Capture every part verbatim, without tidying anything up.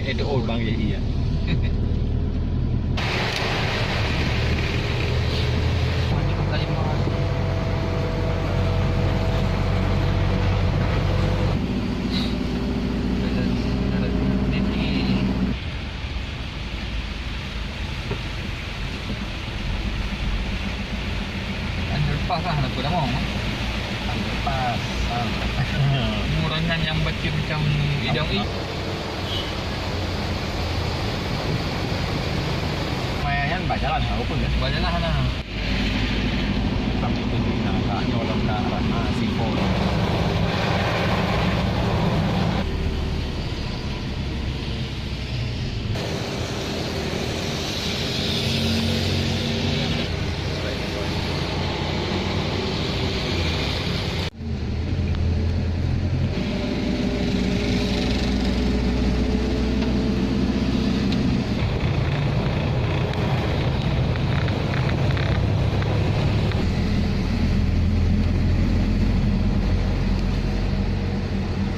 Itu oh, Bang Yahya. Underpass lah, nak peue nama? Underpass. Ah. Ureueng nyan nyang bacut macam idong i. Maya nyan bak jalan, apa pun kan? Bak jalan lah. Tapi tu na, na, nyoe lam na, na, na, sipol.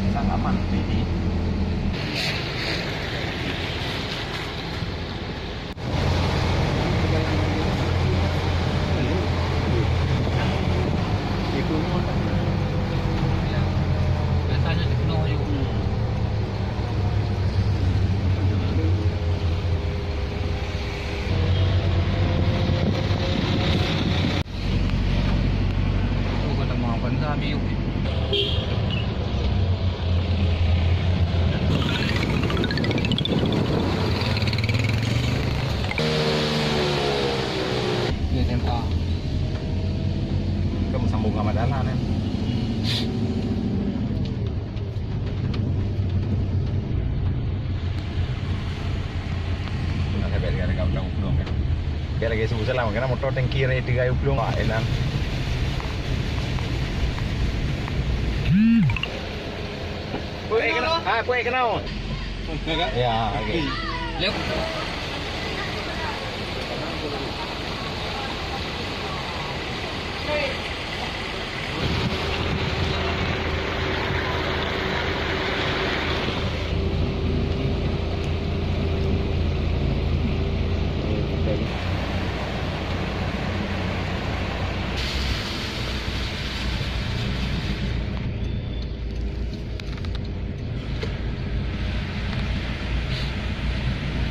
Sang aman, Didi. Biasanya di penuh yuk. Oh, kata mau apa entah, Biu. Di S M A. Kan sambung sama jalan, kan? Nak sampai dengan, dengan, dengan Upulung, kan? Biar lagi sebut salam, karena motor tangki ni tiga Upulung, Pak, enak. Puai keunoe. Ah, puai keunoe. Ya, okey. Lep.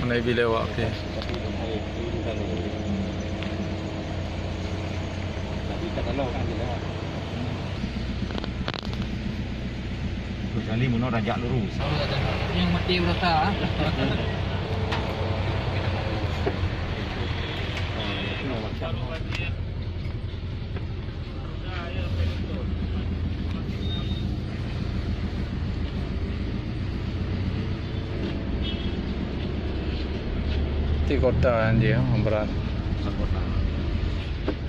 Mana bila awak, okey. Kecuali meunoe rajak lurus. Nyang mati berasa. Di kota kan dia, berat. Kota.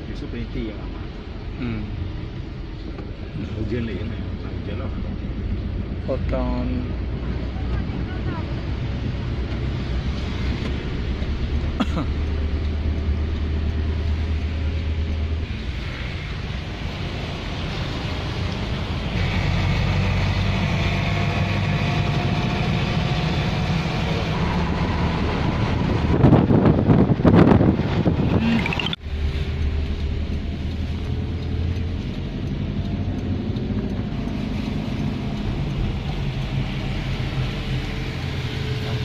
Justru peniti yang lama. Hmm. Hujan lagi kan? Hujan lah. Kota.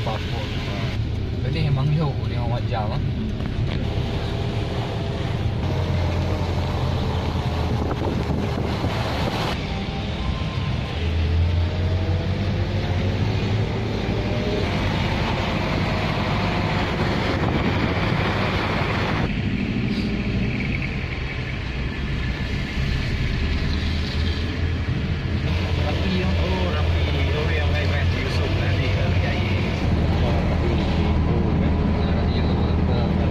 Paspor. Jadi memang yo, dia macam ah. Rapi, oh, rapi. Oh, yang lain, lain. Yusuf tadi, kali air. Oh, rapi. Oh, kan?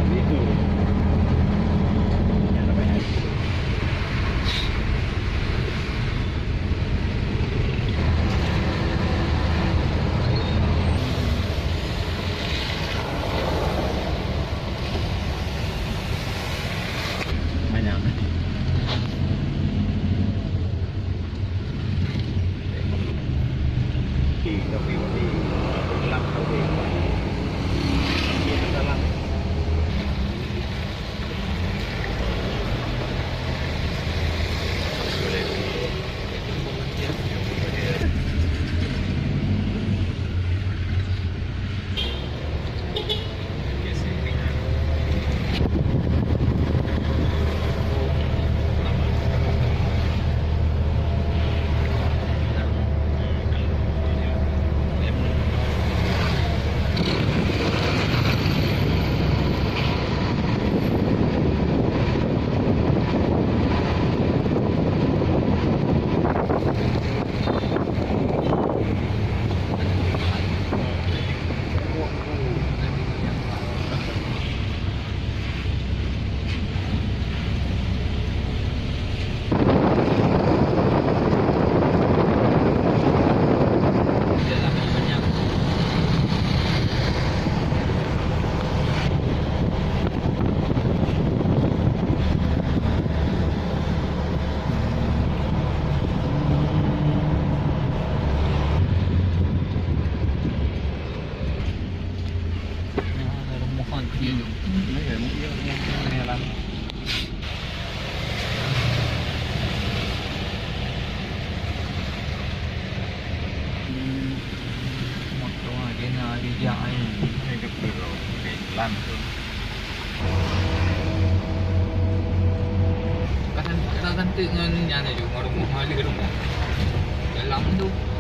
Iya, iya, iya, iya, iya. Moto aja na dijak ai. Hidup dulu. Pelan tu. Kadang kadang tu ngan nyan aja rumah-rumah mali rumah. Dalam tu.